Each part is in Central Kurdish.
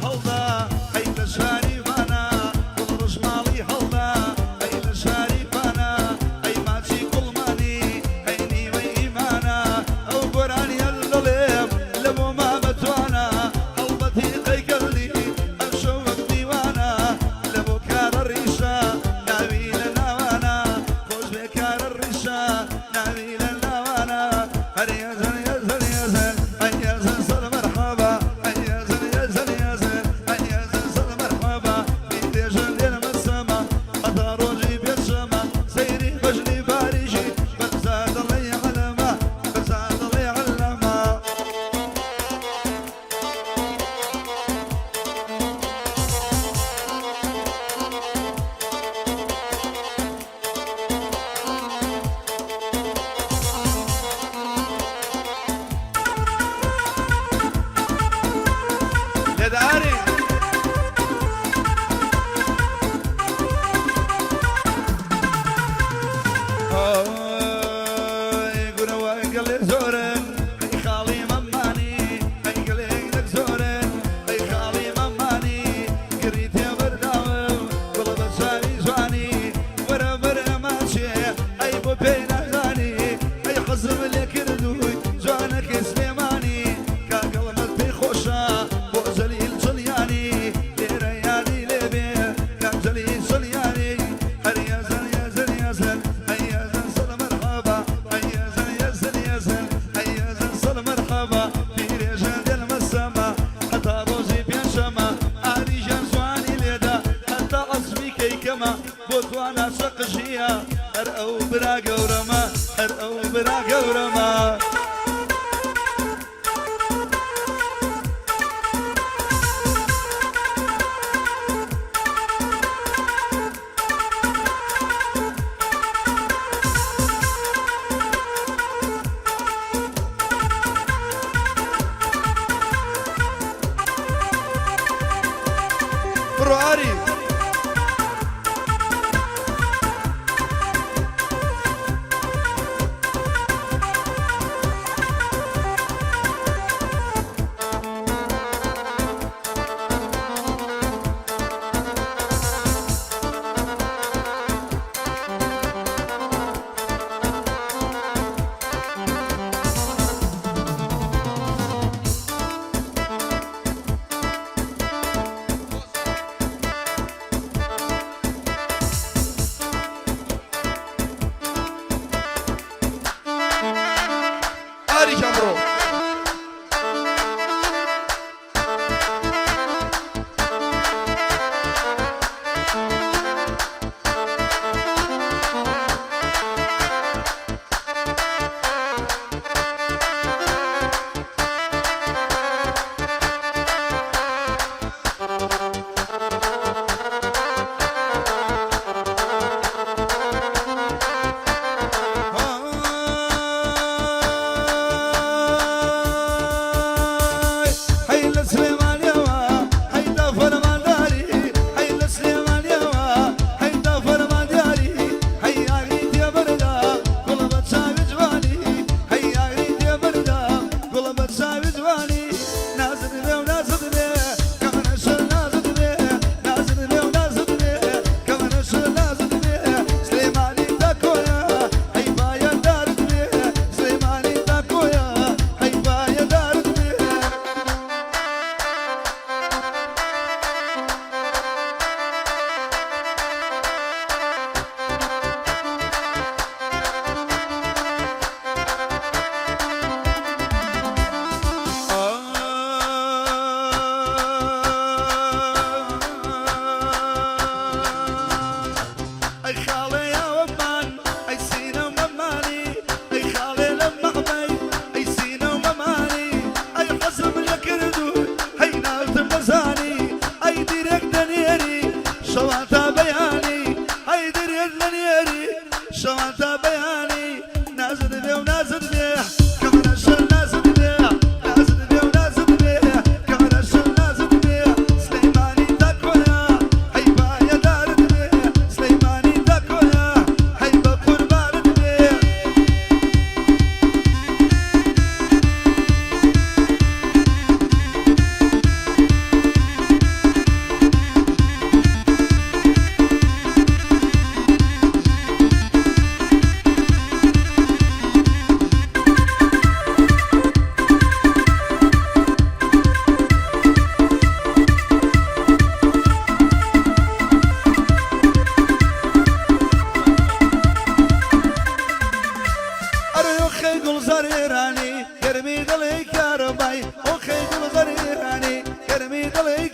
هەڵدا ئەی لە شاری بانە، گوڵ ڕژ ماڵی هەڵدا ئەی لە شاری بانە، ئەی ماچی گوڵمانی ئەی نیوەی ئیمانە، ئەو گۆرانیە دەڵێم لە بۆ مامە توانا، هەڵبەتی قەی گەلی ئەمشەو وەک میوانە، لە بۆ کارە ڕیشە ناوی لە ناوانە، خۆش بێ کارە ڕیشە ناوی لە ناوانە. هەر یەزن یەزن یەزن ئەی یەزن سەد مەرحەبا، ئەی یەزن یەزن یەزن ئەی یەزن سەد مەرحەبا، پیرێژن لێرمە سەما هەتا ڕۆژی پێنجشەمە، سەیری بەژنی باریکی بەرزا دەڵێی عەلەمە، بەرزا دەڵێی عەلەمە. لێدە ئاری. ئای گورەوە گەلێ زۆرن ئەی خاڵی مەمانی، ئەی گەلێک دەک زۆرن ئەی خاڵی مەمانی، گڕی تێبەرداوم گوڵە بە چاوی جوانی، وەرە بەرە ماچێ ئەی بۆ پێی نازانی، ئەی حەزم لێ کردووی جوانەکەی سلێمانی، کاکەڵمەت پێی خۆشە بۆ جەلیل چڵیانی، لێرە یادی لێ بێ کاک جەلیل چڵیانی. هەر یەزن یەزن یەزن ئەی یەزن سەد مەرحەبا، ئەی یەزن یەزن یەزن ئەی یەزن سەد مەرحەبا، پیرێژن دێنمە سەما هەتا ڕۆژی پێنجشەمە، ئاریژان جوانی لێدا هەتا عەزمی کەی کەمە، بۆ توانا چەقژیە هەر ئەو برا گەورەمە، هەر ئەو برا گەورەمە. بڕۆ ئاری.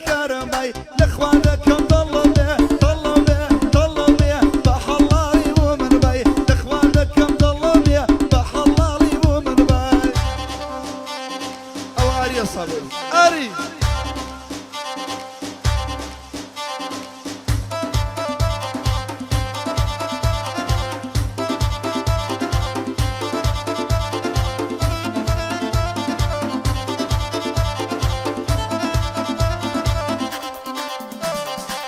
کارەبای لە خوا دەکەم دڵم بێ دڵم بێ دڵم بێ بە حەڵاڵی بۆ من بای لە خوا دەکەم دڵم بێ بە حەڵاڵی بۆ من بای. ئەوە ئاریە سابر ئاری.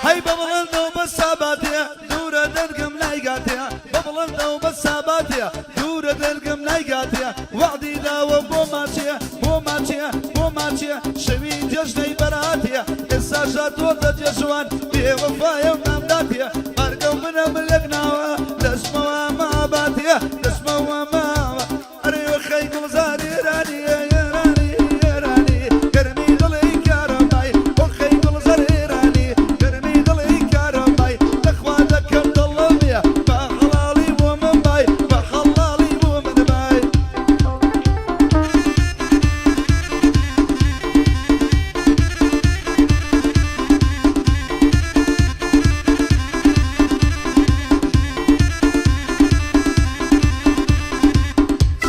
هەی بە بڵندە و بە ساباتێ دوورە دەرگم نایگاتێ بە بڵندە و بە ساباتێ دوورە دەرگم نایگاتێ وەعدی داوە بۆ ماچێ بۆ ماچێ بۆ ماچێ شەوی جەژنەی بەراتێ ئێستاش هاتۆتە جێژوان بێ وەفایە و نامداتێ مەرگە و منە ملێک ناوە دەچمەوە ماباتێ دەچمەوە ماوە ئەرێ وەخەی گوڵزار ئێرانی ئێرانی ئێرانی گەرمی دڵی کارەبای وەخەی گوڵزار ئێرانی گەرمی دڵی کارەبای لەخوا دەکەم دڵم بێ بە حەڵاڵی بۆ من بای بە حەڵاڵی بۆ من بای.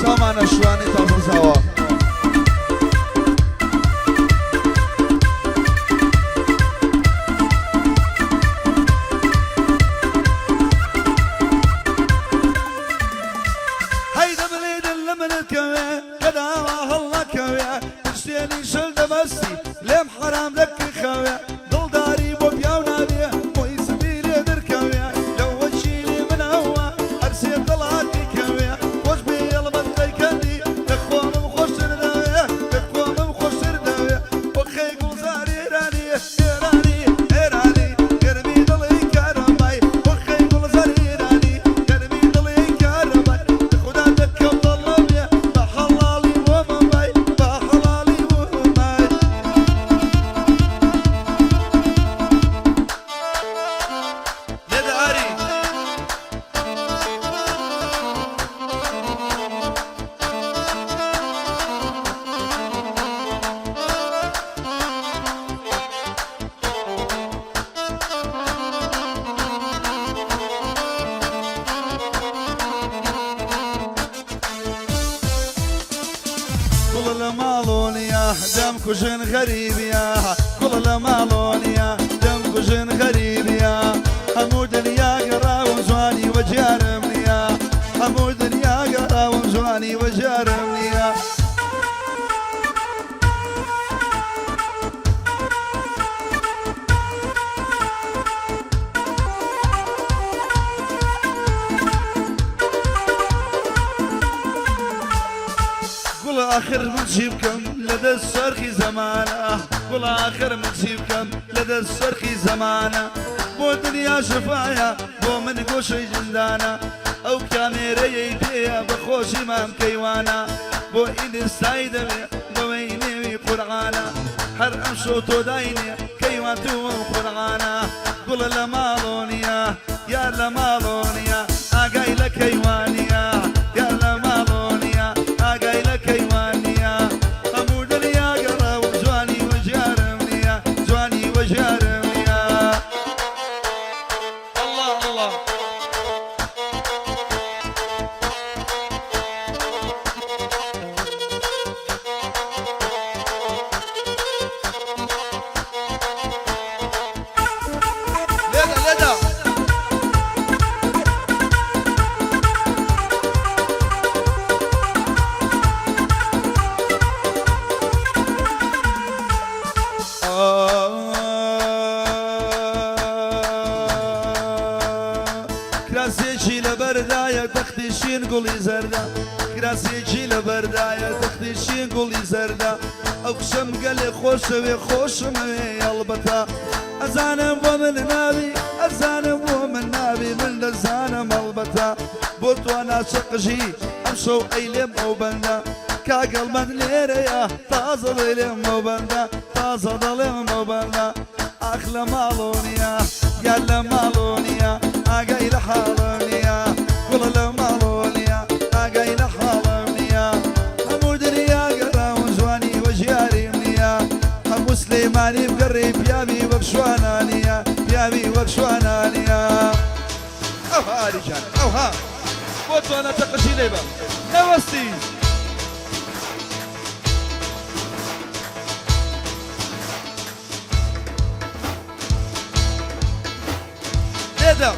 سامانە شوانی تازە زاوا. هەی دەملێ دل لە منت کەوێ کە داوا هەڵنەکەوێ پشتێنی شل دەبەستی لێم حەرام دەکری خەوێ دڵداری بۆ پیاو نابێ موی سپی لێ درکەوێ لەو وەکیلی منەوە هەرسێ تەڵاقی کەوێ خۆش بێ ئەڵبەت قەیکەندی لە خۆمم خۆشتر دەوێ لە خۆمم خۆشتر دەوێ وەخەی گوڵزار ئێرانی ئێرانی ئێرانی گەرمی دڵی کارەبای وەخەی گوڵزار ئێرانی گەرمی دڵی کارەبای لە خودا دەکەم دڵم بێ بە حەڵاڵی بۆ من بای بە حەڵاڵی بۆ من بای. لێدە ئاری. گوڵ لە ماڵۆنیا دەم کوژن غەریبیا گوڵ لە ماڵۆنیا دەم کوژن غەریبیا هەموو دنیا گەڕاوم جوانی وە جارم نییە هەموو دنیا گەڕاوم جوانی وە جارم نییە. گوڵ ئاخر من چی بکەم لە دەست چەرخی زەمانە گوڵ ئاخر من چی بکەم لە دەست چەرخی زەمانە بۆ دنیا شفایە بۆ من گۆشەی زیندانە ئەو کامێرەیەی پێیە بە خۆشی مام کەیوانە بۆ ئینستای دەوێ بەوەی نێوی قورعانە هەر ئەمشەو تۆ داینێ کەیوان تو ئەو قورعانە گوڵ لە ماڵۆ نییە یار لە ماڵۆ نییە ئاگای لە کەیوان نییە یار لە ماڵۆ نییە ئاگای لە کەیوان نییە هەموو دنیا گەڕاوم جوانی وەژیارم نییە جوانی وەژیارم نییە. اللە اللە. لێدە لێدە. کراسێکی لەبەردایە تەختی شین گوڵی زەردە کراسێکی لەبەردایە تەختی شین گوڵی زەردە ئەو کچەم گەلێ خۆشەوێ خۆشمەوێ ئەڵبەتە ئەزانم بۆ من ناوی ئەزانم بۆ من ناوی من دەزانم ئەڵبەتە بۆ توانا چەقژی ئەم شەو ئەی لێم ئەو بەندە کاگەڵمەند لێرەیە تازە دەیلێم ئەو بەندە تازە دەڵێم ئەو بەندە ئاخ لە ماڵۆ نییە یار لە ماڵۆ نییە ئاگای لە حاڵم نییە گوڵە لە ماڵۆ نییە ئاگای لە حاڵم نییە هەموو دنیا گەڕاوم جوانی وە ژیاریم نییە هەموو سلێمانی. ئاری بگەڕێ پیاوی وەک شوانانیە پیاوی وەک شوانانیە ئەوها ئاری گیان ئەوها بۆ توانا چەقەشی لێ بە نەوەستی. لێدە.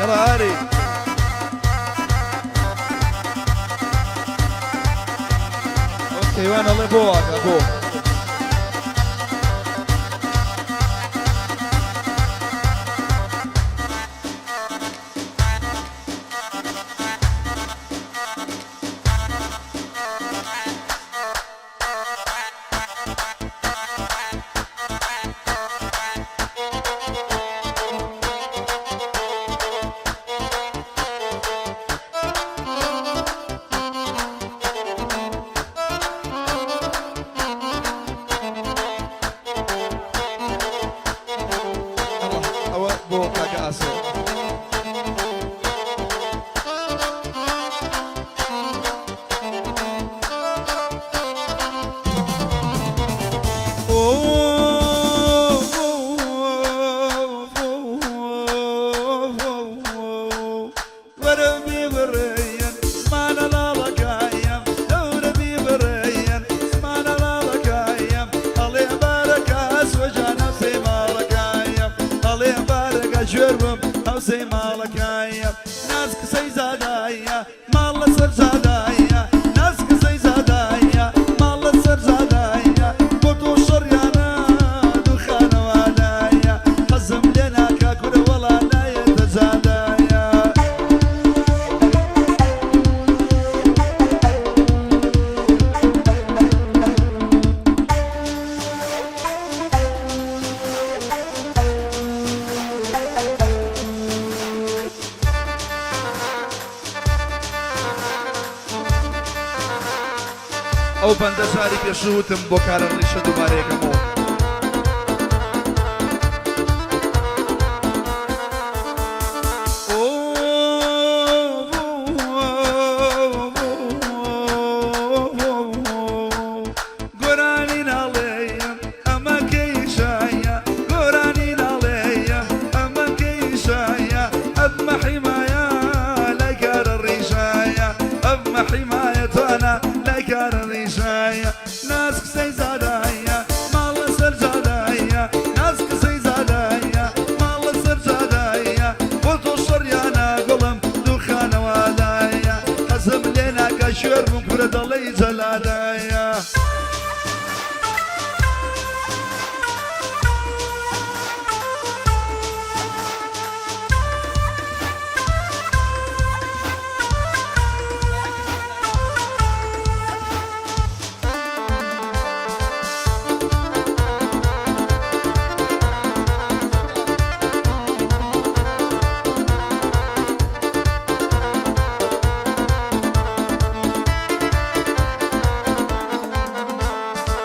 يلا هاري okay وانا الله بو بو ئەوە بۆ کاکە ئاسۆ. وەرە بیبڕێیەن زمانە لاڵەکایم دەورە بیبڕێیەن زمانە لاڵەکایم ئەڵێ بارەکە ئەسوەجان هەوسەی ماڵەکایم ئەڵێ بارەکە کوێر بم هەوسەی ماڵەکایم ناز قسەی زادایە ماڵ لەسەر جادایە ناز قسەی زادایە ماڵ لەسەر جادایە بۆ تۆ شەڕیانە دوو خانەوادایە حەزم لێ ناکا کورە وەڵا نایەتە جادایە. ئەو بەندە جاری پێشوو وتم بۆ کارە ڕیشە دووبارەیەکەمەوە. گۆرانی ناڵێیم ئەمە کەی شایە گۆرانی ناڵێیم ئەمە کەی شایە ئەبمە حیمایە لای کارە ڕیشایە ئەبمە حیمایە توانا لای کارە ڕیشایە ناز قسەی زادایە ماڵ لەسەر جادایە ناز قسەی زادایە ماڵ لەسەر جادایە بۆ تۆ شەڕیانە گوڵم دوو خانەوادایە حەزم لێ ناکا کوێر بووم کورە دەڵێی جەلادایە.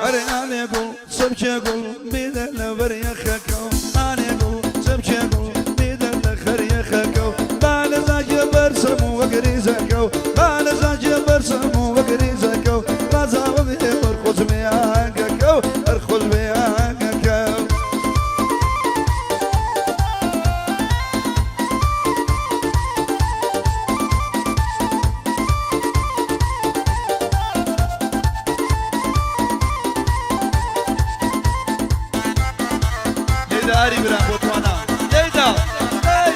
ئەرێ ئانێ گوڵ چەپکێ گوڵ بیدە لەبەر یەخەکەو ئانێ گوڵ چەپکێ گوڵ بیدە لە خەر یەخەکەو با لە زاکێ بەرسەم و وەگریزەکەو با لە زاکێ بەرسەم و وەگریزەکەو ڕازاوە بێ وەرخۆش بێ ئاهەنگەکەو هەرخۆش بێ ئاهەنگەکەو. لێدە ئاری برام بۆ توانا لێدە ئەی.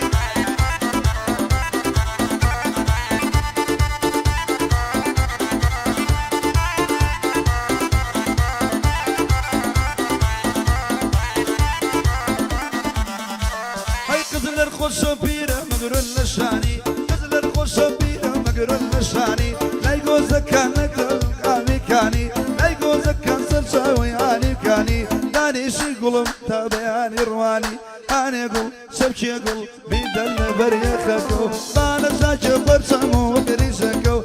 هەی قزلەر خۆشە پیرە مەگرن لە شانی قزلەر خۆشە پیرە مەگرن لە شانی لای گۆزەکان لەگەڵ ئاوی کانی لای گۆزەکان سەرچاوەی ئانی کانی دانیشی گوڵم تا بەیانی ڕوانی ئانێ گوڵ چەپکێ گوڵ بیدەن لەبەر یەخەکەو با لە زاکێ بەرچەم و گریژەکەو.